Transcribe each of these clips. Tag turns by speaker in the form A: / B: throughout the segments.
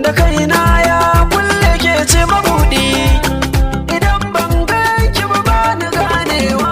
A: Da kaina ya kulle, ke ce mabuɗi. Idan ban ganki ba, ba ni ganewa.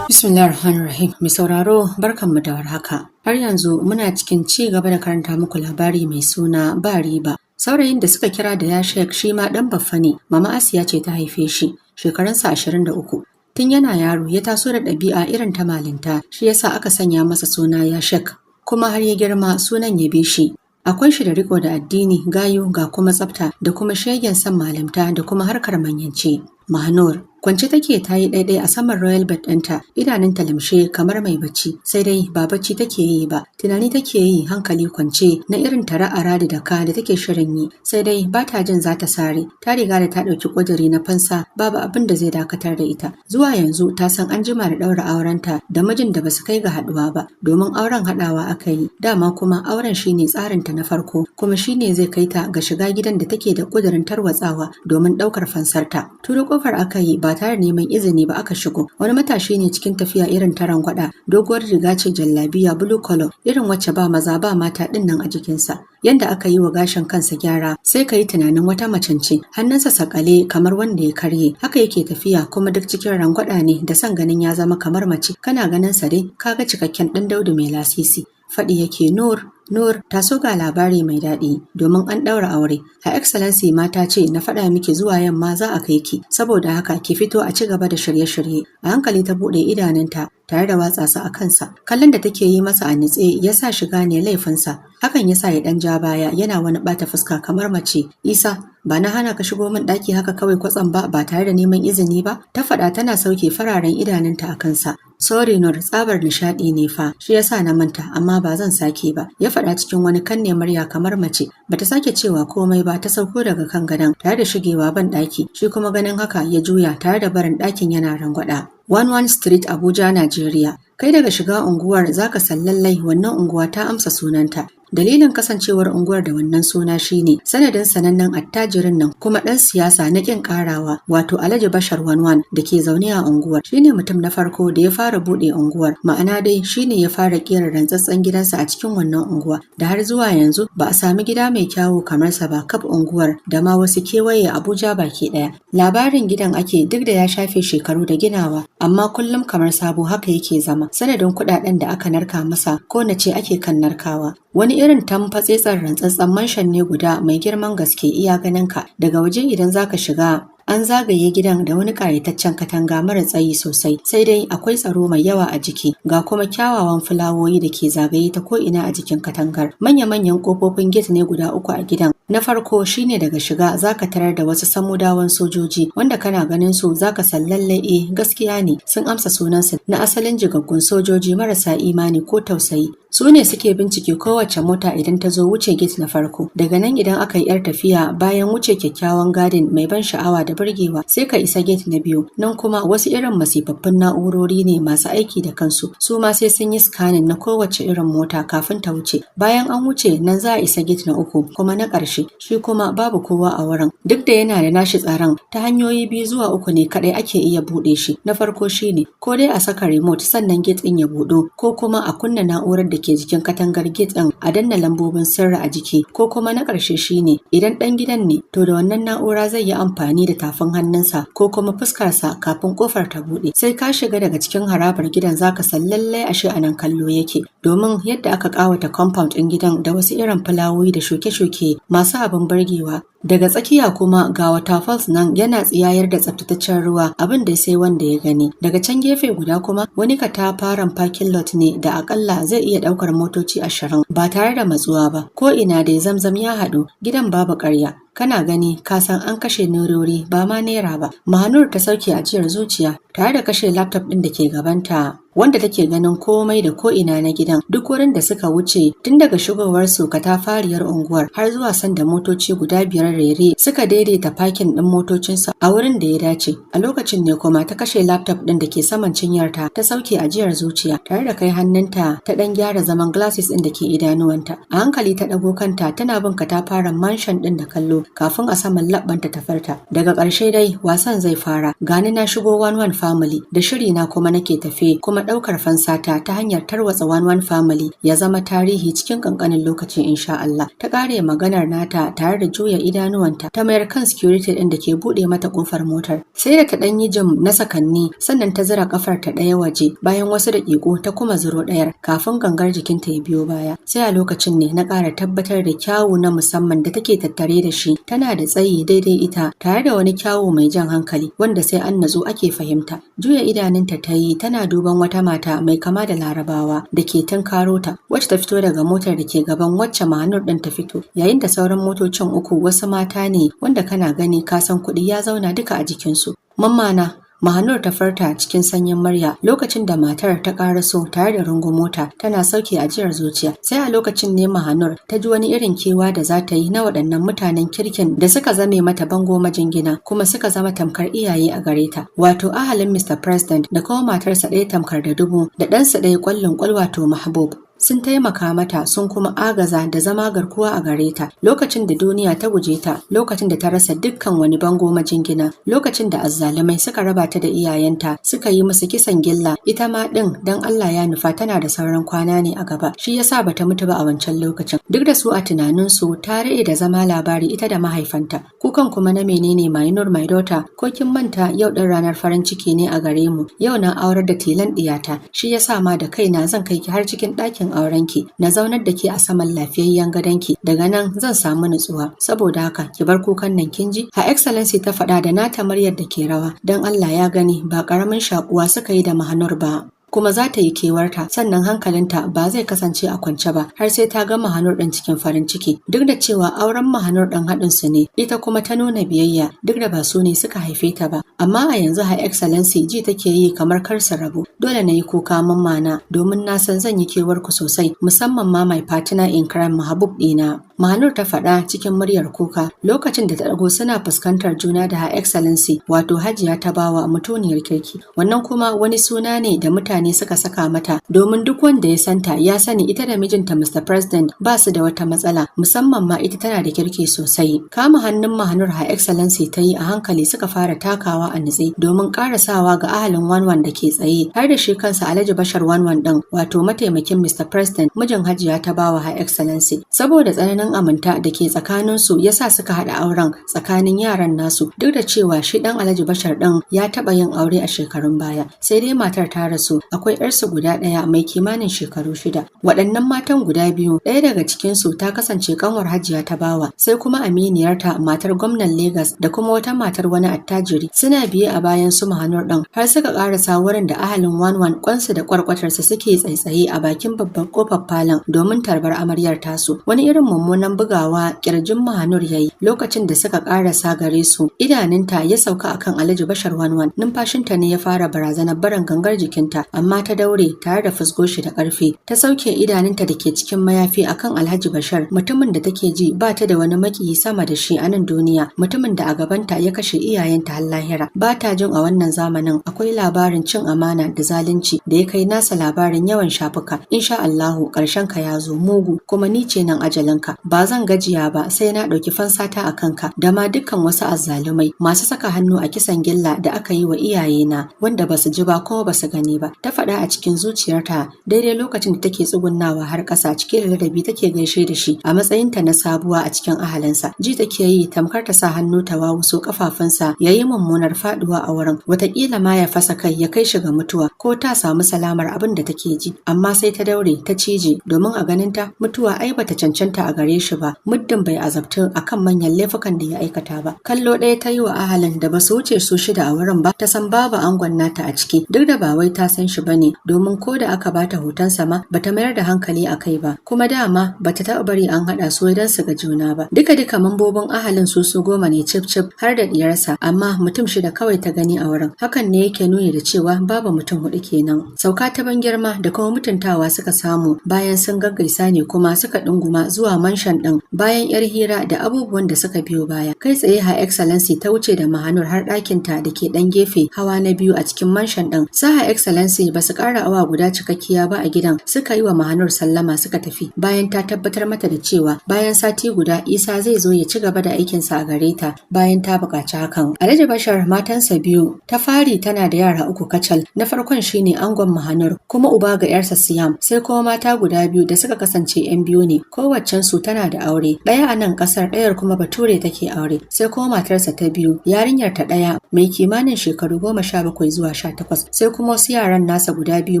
B: Bismillahir Rahmanir Rahim. Mai sauraro, barkanmu da warhaka. Har yanzu muna cikin ci gaba da karanta muku labari mai suna Ba Riba. Saurayin da suka kira da ya Sheikh shi ma ɗan baffa ne, Mama Asiya ce ta haife shi, shekarunsa 23. Tun yana yaro ya taso da ɗabi'a irin ta malinta, shi yasa aka sanya masa suna ya Sheikh. Kuma har ya girma sunan ya bi shi. Akwai shi da riko da addini, gayu, ga kuma tsafta da kuma shegen son malamta da kuma harkar manyance. Mahanur kwance take, ta yi ɗaiɗai a saman royal bed ɗinta, idanunta limshe kamar mai bacci, sai dai ba bacci take yi ba, tunani take yi hankali kwance na irin tara a radi da ka da take shirin yi, sai dai ba ta jin za ta sare. Ta riga da ta ɗauki ƙuduri na fansa, babu abin da zai dakatar da ita. Zuwa yanzu ta san an jima da ɗaura aurenta da mijin da basu kai ga haɗuwa ba, domin auren haɗawa aka yi dama, kuma auren shine tsarinta na farko, kuma shine zai kai ta ga shiga gidan da take da ƙudurin tarwatsawa domin ɗaukar fansarta. Turo kofar aka yi ba tare da neman izini ba aka shigo. Wani matashi ne cikin tafiya irin ta rangwada, doguwar riga ce jallabiya blue color, irin wacce ba maza ba mata din nan a jikinsa. Yanda aka yi wa gashin kansa gyara, sai ka yi tunanin wata macen ce. Hannunsa sakale kamar wanda ya karye, haka yake tafiya, kuma duk cikin rangwada ne da son ganin ya zama kamar mace. Kana ganin sa dai kaga cikakken ɗan daudu mai lasisi. Faɗi yake, "Nur, Nur, taso, ga labari mai daɗi, domin an ɗaura aure. Her Excellency mata ce na faɗa miki zuwa yamma za a kai ki, saboda haka ki fito a ci gaba da shirye-shirye." A hankali ta buɗe idanunta tare da watsa su a kansa. Kallon da take yi masa a nitse ya sa shi gane laifinsa. Hakan ya sa ya ɗan ja baya yana wani ɓata fuska kamar mace. "Isa, ba na hana ka shigo min ɗaki haka kawai kwatsam ba, ba tare da neman izini ba?" ta faɗa tana sauke fararen idanunta a kansa. "Sorry Nur, tsabar nishaɗi ne fa, shi yasa na manta, amma ba zan sake ba," ya faɗa cikin wani kanne murya kamar mace. Bata sake cewa komai ba, ta sauko daga kan gadon tare da shigewa ban ɗaki, shi kuma ganin haka ya juya tare da barin ɗakin yana rangwaɗa. One One Street, Abuja, Najeriya. Kai daga shiga unguwar zaka san lallai wannan unguwa ta amsa sunanta. Dalilin kasancewar unguwar da wannan suna shine sanadin sanannen attajirin nan kuma ɗan siyasa na ƙin ƙarawa, wato Alhaji Bashar Wanwan da ke zaune a unguwar. Shine mutum na farko da ya fara buɗe unguwar, ma'ana dai shine ya fara ƙera rantsatsen gidansa a cikin wannan unguwa da har zuwa yanzu ba a sami gida mai kyawu kamar sa ba kaf unguwar da ma wasu kewaye Abuja baki ɗaya. Labarin gidan ake duk da ya shafe shekaru da ginawa, amma kullum kamar sabo haka yake zama, sanadin kuɗaɗen da aka narka masa, ko na ce ake kan narkawa. Wani irin tamfatsetsen rantsatsen mansion ne guda mai girman gaske iya ganinka. Daga waje idan zaka shiga, an zagaye gidan da wani ƙayataccen katanga mara tsayi sosai, sai dai akwai tsaro mai yawa a jiki, ga kuma kyawawan fulawoyi da ke zagaye ta ko'ina a jikin katangar. Manya-manyan ƙofofin gate ne guda uku a gidan. Na farko shine daga shiga zaka tarar da wasu samudawan sojoji wanda kana ganin su zaka san lallai eh, gaskiya ne, sun amsa sunansu na asalin jigaggun sojoji marasa imani ko tausayi. Su ne suke bincike kowace mota idan ta zo wuce gate na farko. Daga nan idan aka yi 'yar tafiya bayan wuce kyakkyawan garden mai ban sha'awa da burgewa, sai ka isa gate na biyu. Nan kuma wasu irin masifaffun na'urori ne masu aiki da kansu. Su ma sai sun yi scanning na kowace irin mota kafin ta wuce. Bayan an wuce nan za a isa gate na uku kuma na ƙarshe. Shi kuma babu kowa a wurin. Duk da yana da nashi tsaron, ta hanyoyi biyu zuwa uku ne kaɗai ake iya buɗe shi. Na farko shine ko dai a saka remote sannan gate ɗin ya buɗu, ko kuma a kunna na'urar da ke jikin katangar gate ɗin a danna lambobin sirri a jiki, ko kuma na ƙarshe shine idan ɗan gidan ne, to da wannan na'ura zai yi amfani da tafin hannunsa ko kuma fuskarsa kafin kofar ta buɗe. Sai ka shiga daga cikin harabar gidan zaka san lallai ashe anan kallo yake, domin yadda aka ƙawata compound ɗin gidan da wasu irin fulawoyi da shuke-shuke masu abin burgewa. Daga tsakiya kuma ga waterfalls nan yana tsiyayar da tsaftataccen ruwa, abin da sai wanda ya gani. Daga can gefe guda kuma wani katafaren parking lot ne da akalla zai iya ɗaukar motoci 20 ba tare da matsuwa ba. Ko ina dai zamzam ya haɗu, gidan babu ƙarya. Kana gani ka san an kashe nerori ba ma naira ba. Mahanur ta sauke ajiyar zuciya tare da kashe laptop ɗin da ke gabanta, wanda take ganin komai da ko'ina na gidan, duk wurin da suka wuce tun daga shigowar su katafariyar unguwar har zuwa sanda motoci guda biyar rere suka daidaita parking ɗin motocinsu a wurin da ya dace. A lokacin ne kuma ta kashe laptop ɗin da ke saman cinyarta, ta sauke ajiyar zuciya tare da kai hannunta ta ɗan gyara zaman glasses ɗin da ke idanuwanta. A hankali ta ɗago kanta tana bin katafaren mansion ɗin da kallo. kafin a saman labbanta ta farta. Daga ƙarshe dai wasan zai fara. Gani na shigo One One Family da shiri na kuma nake tafe, kuma ɗaukar fansata ta hanyar tarwatsa One One Family ya zama tarihi cikin ƙanƙanin lokaci, insha Allah. Ta ƙare maganar nata tare da juya idanuwanta ta mayar kan security ɗin da ke buɗe mata ƙofar motar. Sai da ta ɗan yi jim na sakanni, sannan ta zira kafar ta ɗaya waje. Bayan wasu daƙiƙu ta kuma zuro ɗayar kafin gangar jikinta ya biyo baya. Sai a lokacin ne na ƙara tabbatar da kyawu na musamman da take tattare da shi. Tana da tsayi daidai ita, tare da wani kyawu mai jan hankali wanda sai an natsu ake fahimta. Juya idanunta ta yi tana duban wata mata mai kama da Larabawa da ke tunkaro ta, wacce ta fito daga motar da ke gaban wacce Mahanur ɗin ta fito, yayin da sauran motocin uku wasu mata ne wanda kana gani ka san kuɗi ya zauna duka a jikinsu. "Mamma na," Mahanur ta farta cikin sanyin murya lokacin da matar ta karaso tare da rungumota tana sauke ajiyar zuciya. Sai a lokacin ne Mahanur ta ji wani irin kewa da za ta yi na waɗannan mutanen kirkin da suka zame mata bango majingina kuma suka zama tamkar iyaye a gare ta. Wato ahalin Mr. President da kuma matarsa ɗaya tamkar da dubu da ɗansa ɗaya ƙwallin ƙwal, wato Mahbub. Sun taimaka mata, sun kuma agaza da zama garkuwa a gare ta lokacin da duniya ta guje ta, lokacin da ta rasa dukkan wani bango majingina, lokacin da azzalumai suka raba ta da iyayenta, suka yi musu kisan gilla. Ita ma din dan Allah ya nufa tana da sauran kwana ne a gaba, shi yasa bata mutu ba a wancan lokacin, duk da su a tunanin su ta rade da zama labari, ita da mahaifanta. "Kukan kuma na menene, Mainur, my daughter? Ko kin manta yau din ranar farin ciki ne a gare mu? Yau na aurar da tilan diyata, shi yasa ma da kaina zan kai ki har cikin ɗakin aurenki, na zaunar da ke a saman lafiyayyen gadonki. Daga nan zan samu nutsuwa. Saboda haka ki bar kukan nan, kin ji?" Her Excellency ta faɗa da nata muryar da ke rawa. Dan Allah ya gani ba ƙaramin shakuwa suka yi da Mahanur ba, kuma za ta yi kewarta, sannan hankalinta ba zai kasance a kwance ba har sai ta ga Mahanur ɗin cikin farin ciki. Duk da cewa auren Mahanur ɗin haɗin su ne, ita kuma ta nuna biyayya, duk da ba su ne suka haife ta ba, amma a yanzu Her Excellency ji take yi kamar kar su rabu. "Dole na yi kuka, mamma, domin na san zan yi kewar ku sosai, musamman ma my partner in crime, Mahabub ɗina," Mahanur ta faɗa cikin muryar kuka lokacin da ta ɗago suna fuskantar juna da Her Excellency, wato Hajiya ta bawa mutuniyar kirki. Wannan kuma wani suna ne da mutane suka saka mata, domin duk wanda ya santa ya sani ita da mijinta Mr. President ba su da wata matsala, musamman ma ita tana da kirki sosai. Kama hannun Mahanur Her Excellency ta yi a hankali, suka fara takawa a nutse domin karasawa ga ahalin Wanwan da ke tsaye, har da shi kansa Alhaji Bashar Wanwan din, wato mataimakin Mr. President, mijin Hajiya ta bawa Her Excellency. Saboda tsananin aminta da ke tsakaninsu ya sa suka haɗa auren tsakanin yaran nasu, duk da cewa shi ɗan Alhaji Bashar ɗin ya taɓa yin aure a shekarun baya, sai dai matar ta rasu. Akwai ‘yarsu guda ɗaya mai kimanin shekaru 6. Waɗannan matan guda biyu, ɗaya daga cikinsu ta kasance kanwar Hajiya ta bawa, sai kuma aminiyarta matar gwamnan Legas da kuma wata matar wani attajiri suna biye a bayan su Mahanur ɗin har suka ƙarasa wurin da ahalin Wanwan kwansu da kwarkwatarsa suke tsaitsaye a bakin babban kofar falon domin tarbar amaryar tasu. Wani irin mummunan bugawa kirjin Mahanur yayi lokacin da suka ƙarasa gare su. Idanunta ya sauka akan Alhaji Bashar Wanwan. Numfashinta ne ya fara barazanar barin gangar jikinta, amma ta daure tare da fusgo shi da ƙarfi. Ta sauke idanunta da ke cikin mayafi akan Alhaji Bashar, mutumin da take ji ba ta da wani makiyi sama da shi a nan duniya, mutumin da a gabanta ya kashe iyayenta har lahira. Ba ta jin a wannan zamanin akwai labarin cin amana da zalunci da ya kai nasa labarin yawan shafuka. "Insha Allahu ƙarshen ka ya zo, mugu, kuma ni ce nan ajalinka. Ba zan gajiya ba sai na ɗauki fansata a kanka da ma dukkan wasu azzalumai masu saka hannu a kisan gilla da aka yi wa iyayena wanda ba su ji ba kuma ba su gani ba," ta faɗa a cikin zuciyarta daidai lokacin da take tsugunnawa har ƙasa cike da ladabi take gaishe da shi a matsayinta na sabuwa a cikin ahalinsa. Ji take yi tamkar ta sa hannu ta wawuso kafafunsa ya yi mummunar faduwa a wurin, wataƙila ma ya fasa kai ya kai shi ga mutuwa, ko ta samu salamar abin da take ji. Amma sai ta daure ta cije, domin a ganinta mutuwa ai bata cancanta a gare shi ba muddin bai azabtu akan manyan laifukan da ya aikata ba. Kallo ɗaya ta yi wa ahalin da basu wuce su shida a wurin ba, ta san babu angon nata a ciki, duk da ba wai ta san shi bane, domin ko da aka bata hoton sama bata mayar da hankali a kai ba, kuma dama bata taɓa bari an haɗa su don su ga juna ba. Duka duka mambobin ahalin su su 10 ne cif cif, har da diyarsa, amma mutum shida kawai ta gani a wurin. Hakan ne yake nuni da cewa babu mutum hudu kenan. Sauka ta ban girma da kuma mutuntawa suka samu bayan sun gaggaisa ne kuma suka ɗunguma zuwa mansion ɗin. Bayan yar hira da abubuwan da suka biyo baya, kai tsaye Her Excellency ta wuce da Mahanur har ɗakinta da ke ɗan gefe, hawa na biyu a cikin mansion ɗin. Sa Her Excellency ce ba su ƙara awa guda cikakkiya ba a gidan, suka yi wa Mahanur sallama suka tafi, bayan ta tabbatar mata da cewa bayan sati guda Isa zai zo ya ci gaba da aikinsa a gare ta bayan ta buƙaci hakan. Alhaji Bashar matansa biyu, ta fari tana da yara uku kacal, na farkon shine angon Mahanur kuma uba ga 'yarsa Siyam, sai kuma mata guda biyu da suka kasance 'yan biyu ne, kowaccensu tana da aure, ɗaya a nan ƙasar, ɗayar kuma Bature take aure, sai kuma matarsa ta biyu, yarinyar ta ɗaya mai kimanin shekaru 17 zuwa 18, sai kuma wasu yaran nasa guda biyu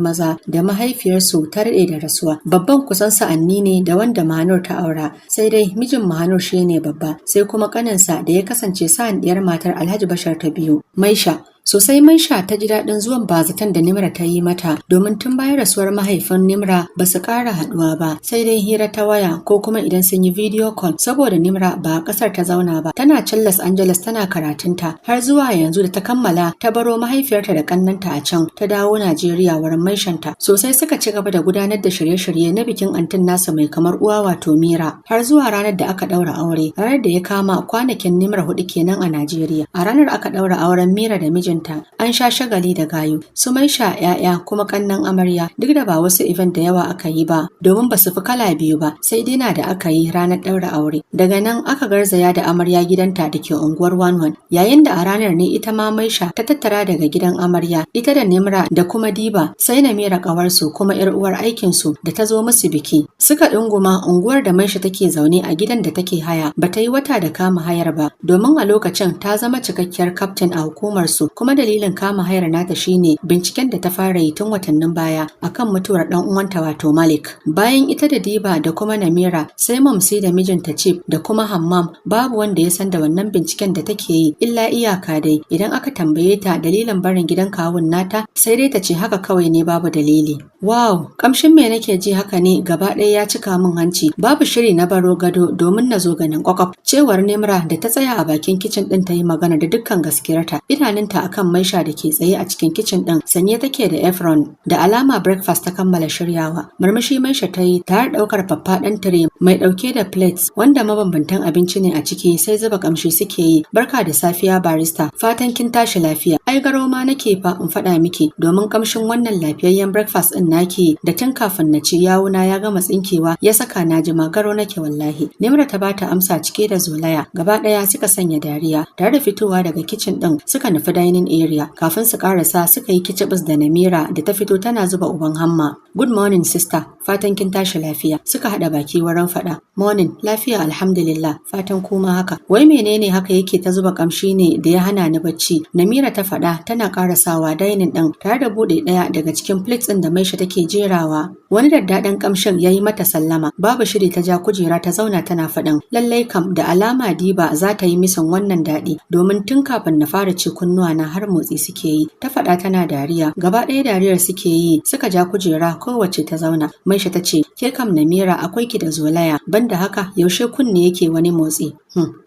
B: maza da mahaifiyarsu ta daɗe da rasuwa. Babban kusan sa'anni ne da wanda Mahanur ta aura, sai dai mijin Mahanur shi ne babba, sai kuma ƙaninsa da ya kasance sa'an ɗiyar matar Alhaji Bashar ta biyu, Maisha. Sosai Maisha ta ji daɗin zuwan bazatan da Nimra ta yi mata, domin tun bayan rasuwar mahaifin Nimra ba su ƙara haɗuwa ba, sai dai hira ta waya ko kuma idan sun yi video call, saboda Nimra ba a ƙasar ta zauna ba, tana can Los Angeles tana karatunta har zuwa yanzu da ta kammala, ta baro mahaifiyarta da ƙannanta a can, ta dawo Najeriya wurin Maishanta. Sosai suka ci gaba da gudanar da shirye-shirye na bikin antin nasa mai kamar uwa, wato Mira, har zuwa ranar da aka ɗaura aure, ranar da ya kama kwanakin Nimra 4 kenan a Najeriya. A ranar aka ɗaura auren Mira da mijinta. An sha shagali da gayu, su Maisha, 'ya'ya kuma kannan amarya, duk da ba wasu event da yawa aka yi ba, domin ba su fi kala biyu ba, sai dinner da aka yi ranar ɗaura aure. Daga nan aka garzaya da amarya gidanta da ke unguwar Wanwan, yayin da a ranar ne ita ma Maisha ta tattara daga gidan amarya, ita da Nimra da kuma Diba, sai Namira ƙawarsu kuma 'yar uwar aikinsu da ta zo musu biki. Suka ɗunguma unguwar da Maisha take zaune a gidan da take haya. Ba ta yi wata da kama hayar ba, domin a lokacin ta zama cikakkiyar kaftin a hukumar su, kuma dalilin kama hayar nata shine binciken da ta fara yi tun watannin baya akan mutuwar dan uwanta, wato Malik. Bayan ita da Diba da kuma Namira, sai Mamsi da mijinta Chief da kuma Hammam, babu wanda ya san da wannan binciken da take yi, illa iyaka dai idan aka tambaye ta dalilin barin gidan kawun nata, sai dai ta ce haka kawai ne, babu dalili. Wow, kamshin me nake ji haka ne? Gaba ɗaya ya cika min hanci. Babu shiri na baro gado domin na zo ganin kwakwaf. Cewar Nimra da ta tsaya a bakin kicin ɗin ta yi magana da dukkan gaskiyarta. Idanunta akan Maisha da ke tsaye a cikin kicin ɗin, sanye take da apron, da alama breakfast ta kammala shiryawa. Murmushi Maisha ta yi tare da ɗaukar faffaɗan tire mai ɗauke da plates wanda mabambantan abinci ne a ciki, sai zuba kamshi suke yi. Barka da safiya, barista, fatan kin tashi lafiya. Ai garo ma nake fa in faɗa miki, domin kamshin wannan lafiyayyen breakfast ɗin naki da tun kafin na ci yawuna ya gama tsinkewa, ya saka na ji magaro nake wallahi. Nimra ta bata amsa cike da zolaya, gaba ɗaya suka sanya dariya tare da fitowa daga kicin ɗin suka nufi dining area. Kafin su karasa suka yi kicibis da Namira da ta fito tana zuba uban hamma. Good morning, sister, fatan kin tashi lafiya. Suka haɗa baki wurin faɗa. Morning, lafiya alhamdulillah, fatan kuma haka. Wai menene haka yake ta zuba kamshi ne da ya hana ni bacci? Namira ta faɗa tana karasawa dining ɗin tare da buɗe ɗaya daga cikin plates ɗin da Maisha take jerawa. Wani daddaɗan kamshin ya yi mata sallama, babu shiri ta ja kujera ta zauna tana faɗin, lallai kam da alama Diba za ta yi missing wannan daɗi, domin tun kafin na fara ci kunnuwa na har motsi suke yi. Ta faɗa tana dariya, gaba ɗaya dariyar suke yi, suka ja kujera kowace ta zauna. Maisha ta ce, ke kam Namira akwai ki da zolaya, banda haka yaushe kunne yake wani motsi.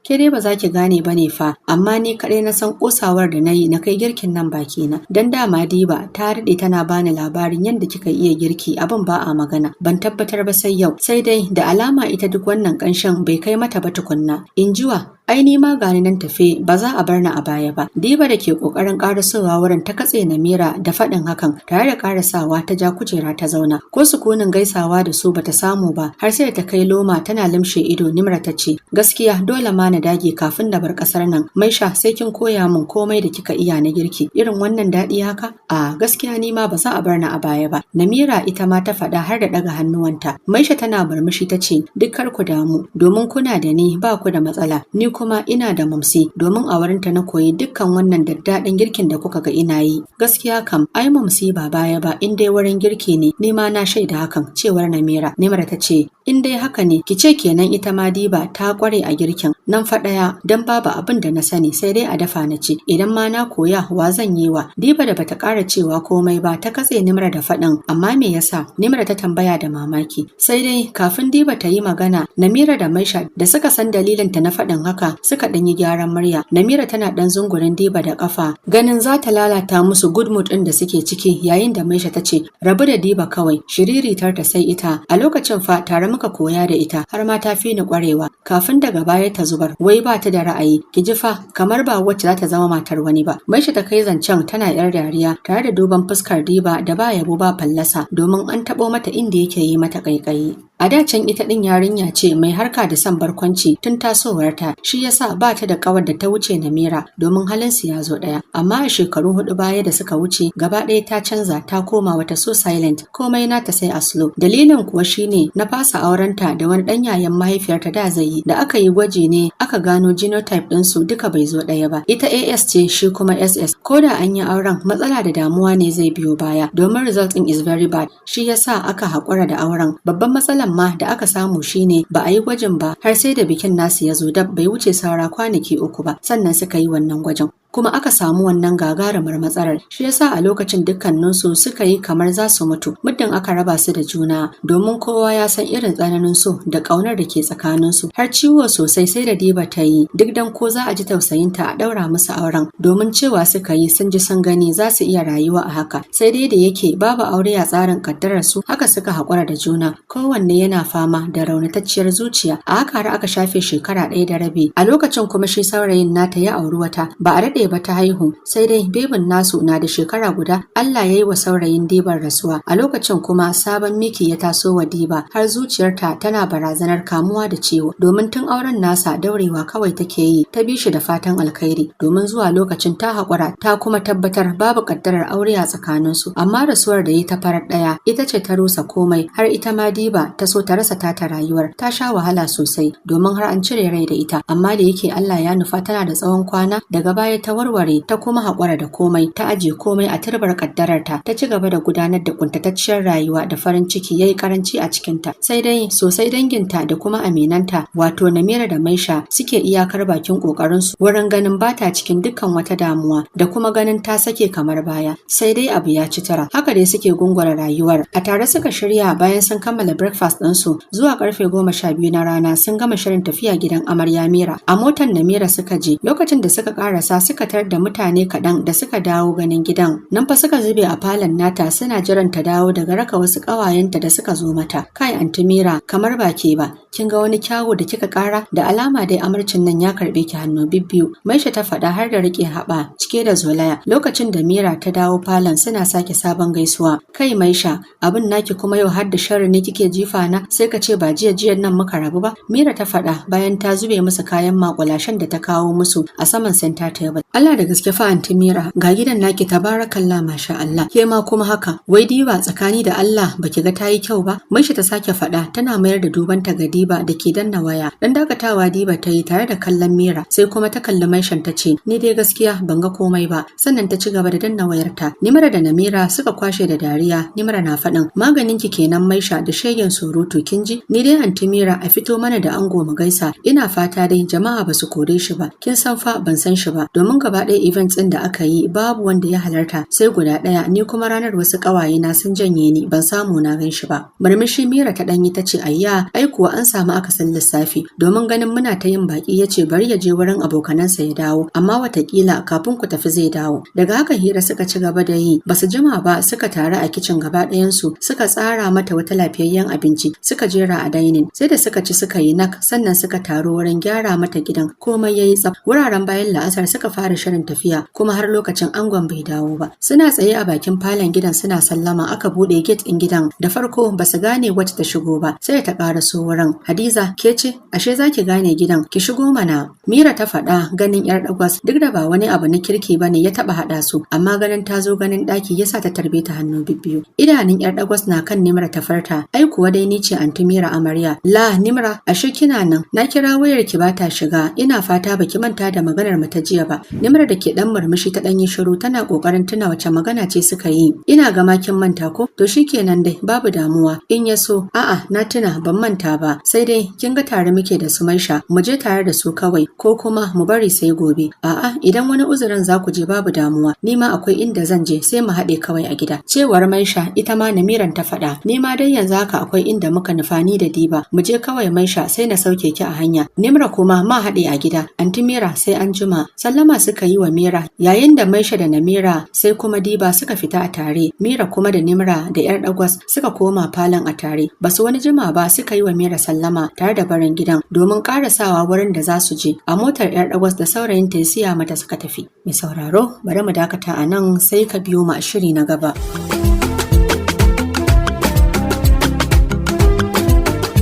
B: Ke dai ba za ki gane ba ne fa, amma ni kaɗai na san ƙosawar da na yi na kai girkin nan bakina. Dan dama Diba ta daɗe tana bani labarin yadda kika iya girki, abin ba a magana. Ban tabbatar ba sai yau. Sai dai da alama ita duk wannan ƙanshin bai kai mata ba tukunna. In jiwa, ai ni ma gani nan tafe, ba za a bar ni a baya ba. Diba da ke kokarin karasowa wurin ta katse Namira da faɗin hakan tare da karasawa ta ja kujera ta zauna. Ko sukunin gaisawa da su bata samu ba har sai ta kai loma tana limshe ido. Nimra ta ce, gaskiya dole ma na dage kafin na bar kasar nan. Maisha, sai kin koya min komai da kika iya na girki. Irin wannan daɗi haka? A gaskiya ni ma ba za a bar ni a baya ba. Namira ita ma ta faɗa har da ɗaga hannuwanta. Maisha tana murmushi ta ce, duk kar ku damu, domin kuna da ni ba ku da matsala. Ni kuma ina da Mamsi, domin a wurinta na koyi dukkan wannan daddaɗin girkin da kuka ga ina yi. Gaskiya kam, ai Mamsi ba baya ba in dai wurin girki ne, ni ma na shaida hakan, cewar Namira. Nimra ta ce, in dai haka ne, ki ce kenan ita ma Diba ta kware a girkin. Nan fa ɗaya, dan babu abin da na sani, sai dai a dafa na ci. Idan ma na koya, wa zan yi wa? Diba da bata ƙara cewa komai ba ta katse Nimra da faɗin, amma me yasa? Nimra ta tambaya da mamaki. Sai dai kafin Diba ta yi magana, Namira da Maisha da suka san dalilin ta na faɗin haka fuska suka ɗan yi gyaran murya. Namira tana ɗan zungurin Diba da ƙafa, ganin za ta lalata musu good mood ɗin da suke ciki, yayin da Maisha ta ce, "Rabu da Diba kawai, shiriritar ta sai ita. A lokacin fa tare muka koya da ita, har ma ta fi ni ƙwarewa. Kafin daga baya ta zubar, wai ba ta da ra'ayi, ki ji fa kamar ba wacce za ta zama matar wani ba." Maisha ta kai zancen tana yar dariya tare da duban fuskar Diba da ba yabo ba fallasa, domin an taɓo mata inda yake yi mata ƙaiƙayi. A da can ita ɗin yarinya ce mai harka da son barkwanci tun tasowarta, shi yasa ba ta da ƙawar da ta wuce Namira, domin halinsu ya zo ɗaya. Amma a shekaru 4 baya da suka wuce, gaba ɗaya ta canza, ta koma wata so silent, komai nata sai a slow. Dalilin kuwa shine na fasa aurenta da wani ɗan yayan mahaifiyarta da zai yi, da aka yi gwaji ne aka gano genotype ɗinsu duka bai zo ɗaya ba. Ita AS ce, shi kuma SS. Ko da an yi auren, matsala da damuwa ne zai biyo baya, domin result ɗin is very bad. Shi yasa aka haƙura da auren. Babban matsalan ma da aka samu shine ba a yi gwajin ba har sai da bikin nasu ya zo dab, bai wuce saura kwanaki 3 ba, sannan suka yi wannan gwajin, kuma aka samu wannan gagarumar matsalar. Shi yasa a lokacin dukkaninsu suka yi kamar za su mutu muddin aka raba su da juna, domin kowa ya san irin tsananin so da ƙaunar da ke tsakaninsu. Har ciwo sosai sai da Diba ta yi, duk dan ko za a ji tausayinta a ɗaura musu auren, domin cewa suka yi sun ji sun gani za su iya rayuwa a haka. Sai dai da yake babu aure a tsarin kaddarar su, haka suka haƙura da juna, kowanne yana fama da raunatacciyar zuciya. A haka har aka shafe shekara 1.5. A lokacin kuma shi saurayin nata ya auri wata, ba a daɗe ba ta haihu. Sai dai bebin nasu na da shekara 1 Allah ya yi wa saurayin Dibar rasuwa. A lokacin kuma sabon miki ya taso wa Diba, har zuciyarta tana barazanar kamuwa da ciwo, domin tun auren nasa daurewa kawai take yi ta bi shi da fatan alkhairi, domin zuwa lokacin ta haƙura ta kuma tabbatar babu kaddarar aure a tsakaninsu. Amma rasuwar da yi ta farar ɗaya ita ce ta rusa komai, har ita ma Diba ta so ta rasa tata rayuwar. Ta sha wahala sosai, domin har an cire rai da ita, amma da yake Allah ya nufa tana da tsawon kwana, daga baya ta warware ta kuma haƙura da komai, ta aje komai a turbar kaddararta, ta ci gaba da gudanar da kuntatacciyar rayuwa da farin ciki yayi karanci a cikinta. Sai dai sosai danginta da kuma aminanta, wato Namira da Maisha, suke iyakar bakin kokarin su wurin ganin bata cikin dukkan wata damuwa da kuma ganin ta sake kamar baya. Sai dai abu ya ci tara, haka dai suke gungura rayuwar. A tare suka shirya bayan sun kammala breakfast ɗinsu. Zuwa karfe 12 na rana sun gama shirin tafiya gidan amarya Mira. A motar Namira suka je. Lokacin da suka karasa, suka tarar da mutane kaɗan da suka dawo ganin gidan. Nan fa suka zube a falon nata suna jiran ta dawo daga raka wasu ƙawayenta da suka zo mata. "Kai Anti Mira, kamar ba ke ba, kin ga wani kyawu da kika ƙara, da alama dai amarcin nan ya karɓe ki hannu bibbiyu," Maisha ta faɗa har da riƙe haɓa cike da zolaya. Lokacin da Mira ta dawo falon, suna sake sabon gaisuwa. "Kai Maisha, abin naki kuma yau har da sharri ne kike jifa na, sai ka ce ba jiya jiyan nan muka rabu ba," Mira ta faɗa bayan ta zube musu kayan makulashen da ta kawo musu a saman center table. "Allah da gaske fa Anti Mira, ga gidan naki, tabarakallah, masha Allah. Ke ma kuma haka, wai Diba, tsakani da Allah baki ga tayi kyau ba?" Maisha ta sake faɗa tana mayar da dubanta ga Diba da ke danna waya. Dan dakatawa Diba ta yi tare da kallon Mira, sai kuma ta kalli Maishan ta ce, "Ni dai gaskiya ban ga komai ba." Sannan ta ci gaba da danna wayarta. Nimra da Namira suka kwashe da dariya. Nimra na faɗin, "Maganin ki kenan Maisha da shegen surutu, kin ji? Ni dai Anti Mira, a fito mana da ango mu gaisa. Ina fata dai jama'a ba su kore shi ba. Kin san fa ban san shi ba, domin gaba ɗaya events ɗin da aka yi babu wanda ya halarta sai guda ɗaya, ni kuma ranar wasu ƙawaye na sun janye ni, ban samu na gan shi ba." Murmushi Mira ta ɗanyi ta ce, "Ayya, ai kuwa an samu akasin lissafi, domin ganin muna ta yin baki ya ce bari ya je wurin abokanansa ya dawo, amma watakila kafin ku tafi zai dawo." Daga haka hira suka ci gaba da yi. Basu jima ba suka taru a kicin gaba ɗayansu, suka tsara mata wata lafiyayyen abinci, suka jera a dining. Sai da suka ci suka yi nak, sannan suka taru wurin gyara mata gidan, komai yayi tsaf. Wuraren bayan la'asar suka fara shirin tafiya, kuma har lokacin angon bai dawo ba. Suna tsaye a bakin falon gidan suna sallama, aka buɗe gate ɗin gidan. Da farko basu gane wacce ta shigo ba sai ta ƙaraso wurin. "Hadiza, ke ce? Ashe zaki gane gidan, ki shigo mana," Mira ta faɗa ganin yar dagwas, duk da ba wani abu na kirki bane ya taɓa haɗa su, amma ganin ta zo ganin ɗaki yasa ta tarbe ta hannu bibbiyu. Idanun yar dagwas na kan Nimra ta farta, "Ai kuwa dai ni ce Anti Mira, amarya." "La Nimra, ashe kina nan? Na kira wayar ki bata shiga. Ina fata baki manta da maganar mu ta jiya ba." Nimra da ke dan murmushi ta dan yi shiru tana kokarin tuna wace magana ce suka yi. Ina ga kin manta ko? To shikenan dai, babu damuwa. In ya so, a'a, na tuna, ban manta ba. Sai dai kin ga tare muke da su Maisha, mu je tare da su kawai ko kuma mu bari sai gobe. A'a, idan wani uzurin za ku je, babu damuwa. Ni ma akwai inda zan je, sai mu haɗe kawai a gida. Cewar Maisha, ita ma Namiran ta faɗa. Ni ma dai yanzu haka akwai inda muka nufa ni da Diba. Mu je kawai Maisha, sai na sauke ki a hanya. Nimra kuma ma haɗe a gida. Anti Mira, sai an jima. Sallama suka yi wa Mira yayin da Maisha da Namira sai kuma Diba suka fita a tare. Mira kuma da Nimra da 'yar Dagwas suka koma falon a tare. Basu wani jima ba suka yi wa Mira sallama tare da barin gidan domin karasawa wurin da za su je. A motar 'yar Dagwas da saurayin ta ya siya mata suka tafi. Mai sauraro, bari mu dakata a nan, sai ka biyo mu a shiri na gaba.